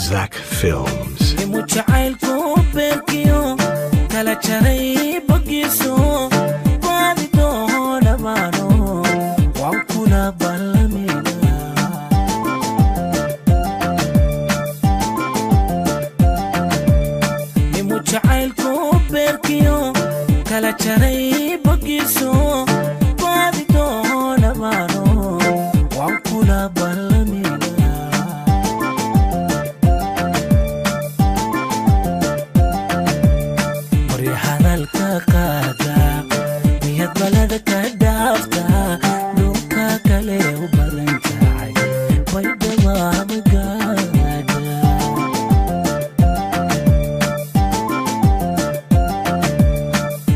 Zach Films. Jacaylku beerkiyo kala jaray bogiiso baadi doonabaano waan kula ballamina. Nimu jacaylku beerkiyo kala jaray bogiiso baadi doonabaano waan kula ballamina. Hadalka qaada, miyad balada ka dhaafta? Dhulka kale u badan tahay baydhaba magaadha.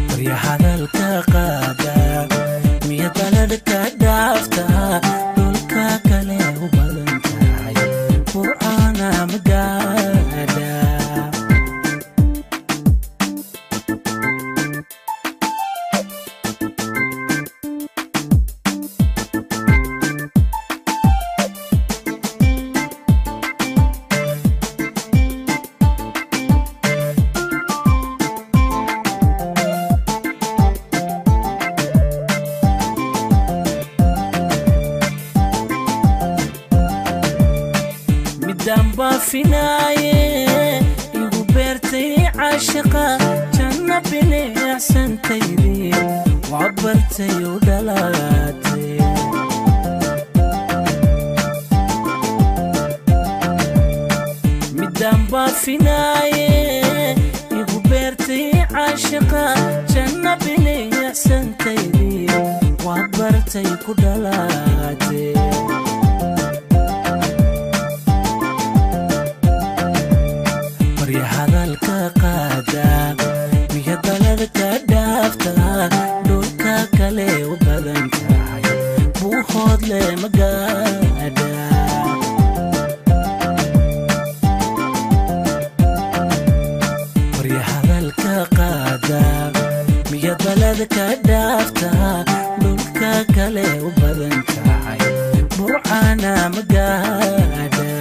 Barya hadalka qaada, miyad balada ka dhaafta? Dhulka kale u badan tahay Burcaana magaadha. Midaan baafinaaye igu beertay caashiqa, janna bilicsantaydii waa bartay u dhalaatay. Midaan baafinaaye igu beertay caashiqa, janna bilicsantaydii waa bartay ku dhalaatay. Barya hadalka qaada, miyad balada ka dhaafta? Dhulka kale u badan tahay Buuhoodle magaadha. Barya hadalka qaada, miyad balada ka dhaafta? Dhulka kale u badan tahay Burcaana magaadha.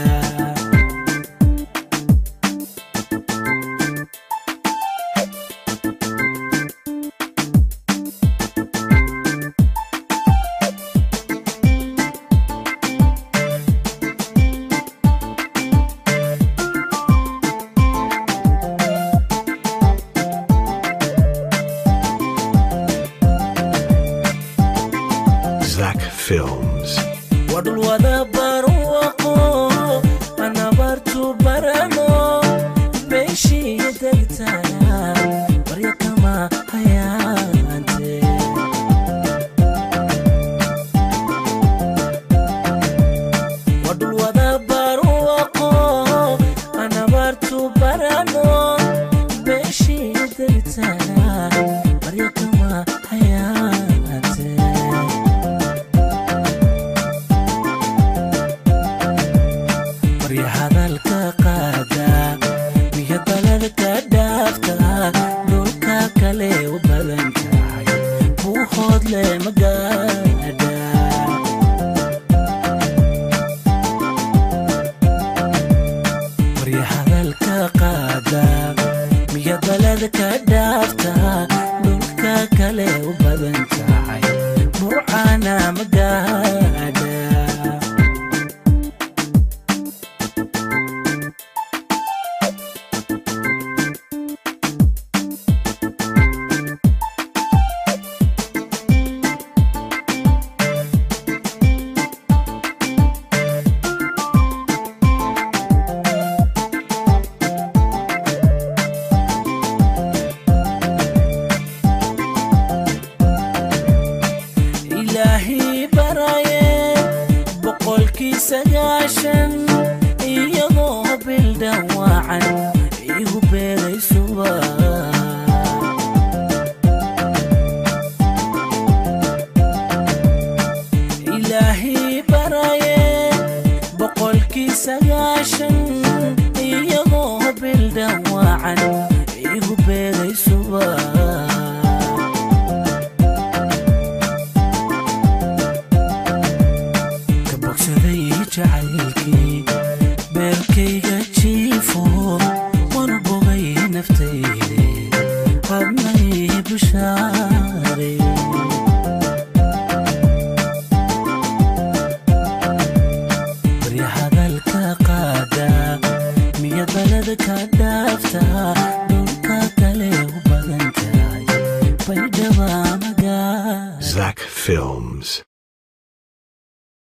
Zach Films. Waa dhul wada barwaqo anabartu barano beeshii degtana barya kama hayaante. Waa dhul wada barwaqo anabartu barano beeshii degtana barya kama hayaante. Barya hadalka qaada, miyad balada ka dhaafta? Dhulka kale u badan tahay Buuhoodle magaadha. Barya hadalka qaada, miyad balada ka dhaafta? Dhulka kale u badan tahay Burcaana magaadha. Ilaahay baraye 90% iyadoo bil dhawaacan igu beeray suba. Ilaahay baraye Boqolkii 90 iyagoo bildhawaacan igu beeray subax. Ka bogsaday jacaylkii beerkayga jiifo, wana bogay naftayde hadnay bushaare. Barya hadalka qaada, miya balada ka dhaaftaa, dhulka kale u badan tahay Baydhaba magaa. Zach Films.